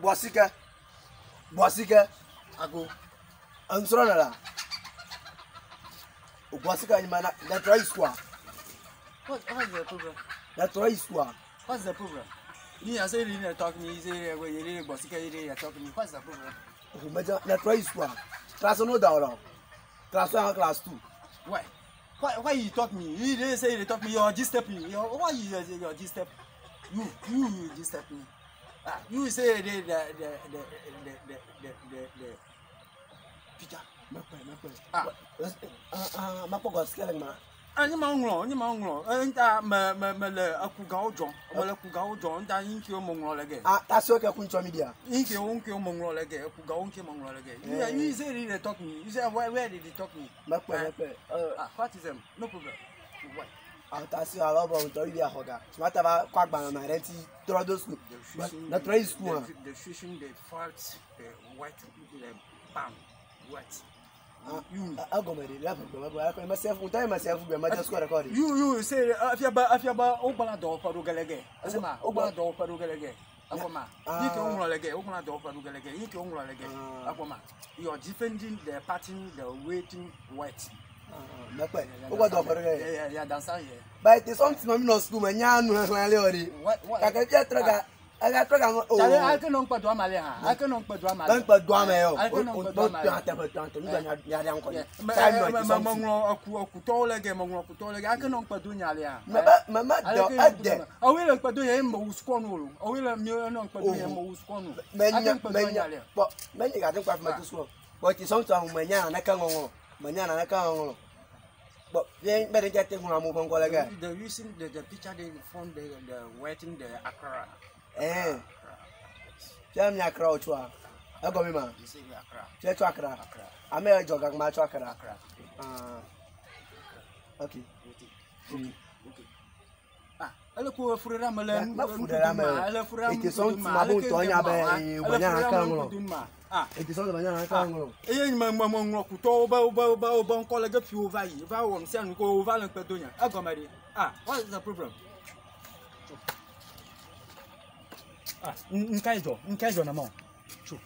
Gbɔsike. Gbɔsike. Ago. Enusrɔ̃ le la. Gbɔsike nyima na netrɔ yi sukua. What, what's the problem? Netrɔ yi sukua. What's the problem? Me, I say you didn't talk me. You say you didn't go sick. You didn't talk me. What's the problem? Oho mɛdze netrɔ yi sukua. Class no da o la o. Class 1 class 2. Why? Why you talk me? You didn't say you talk me. You're disturb me. You're, why you disturb? You disturb me. Ah, you say the Peter. Mɛkpɛ mɛkpɛ. Ah. Ah mɛkpɔ gɔsike le ma. Nye ma ŋlɔ, nye ma ŋlɔ. Ŋta me me me le ekugawo dzɔm. Me le ekugawo dzɔm. Ŋta yi ŋkewo me ŋlɔ le ge. Ah tasiwo ke ku ŋtsɔ mi dia. Ŋkewo ŋkewo me ŋlɔ le ge. Ekugawo ŋke me ŋlɔ le ge. You say you dey talk me. You say where did they talk me? Mɛkpɛ mɛkpɛ. Ah, what is them? No problem. Why? Ah tasiwo alo bɔ ŋutɔ yi bia xɔ ga. Sumata va kɔ agbalẽ ma ɖe ŋuti trɔ do suku. Netrɔ yi sukua. The fishing, the fat, the white, the palm, white. You Egɔme ɖe le ʋegbe megbe akɔ mese fu ŋutɔ yi mese fu gbe mede sukua ɖeka o ɖe. You say afiaba afiaba wogbɔna dɔwɔƒe ɖo gelege. Esema wogbɔna dɔwɔƒe ɖo gelege. Akɔma. Yi ke woŋlɔ le ge, wogbɔna dɔwɔƒe ɖo gelege. Yi ke woŋlɔ le ge. Akɔma. You are defending the party, the waiting white. Mɛkpɛ wokɔ dɔwɔƒe ɖo ge. Yeah, dancer here. But it is something ma mi nɔ suku me nya nu xexlẽ le o ɖe. What? Gake fia trɔ ga ega trɔ ga ŋɔ o. Tale ake nɔ ŋkpɛ doa ma le hã. Ake nɔ ŋkpɛ doa ma le. Be ŋkpɛ doa me yɔ. Ake nɔ ŋkpɛ doa ma O le. tɔ ate tɔ ate nu nya nya ɖe ŋkɔ Yeah. ɖe. Me Time nɔ me it is me something. ŋlɔ eku ekutɔwo le ge, me ŋlɔ ekutɔwo le ge. Ake nɔ ŋkpɛ do nya le hã. Me be me me dɔ ede. Awo le ŋkpɛ do nya ye me wu sukɔ nu o. Awo le mi nɔ ŋkpɛ do nya me wu sukɔ nu. Me Ake nya ŋkpɛ me do nya nya le. kpɔ me nya gate ŋkpɛ afi me to sukua. But it is something me nya naneke ŋɔŋlɔ. Me nya naneke ŋɔŋlɔ. Kpɔ fia be ɖe te ŋlɔ amewo ƒe ŋkɔ le ge. The using the picture they found the writing the Accra. Ɛɛ. Fia mi akra o tsoa. Egɔme ma. You say Accra. Fia tso akra. Accra. Ame yɛ dzɔ gagma tso akra. Accra. Ah. Okay. Okay. Okay. Ah, ele ko fure ɖe ame le Me fu ɖe ame o. Ele fure ɖe Ete sɔn ti ma bo ŋutɔ nya be ee, me nya naneke ŋlɔ. ma. Ah. Ete sɔn ti me nya naneke ŋlɔ. Eye me me me ŋlɔ kutɔwo be be be be ŋkɔ le ge fiwo va yi va wɔ nu sia nu ko wova le ŋkpɛ do nya. Egɔme ɖe. Ah, what is the problem? Ah, nka yi dzɔ, nka yi dzɔ na ma o. Tso.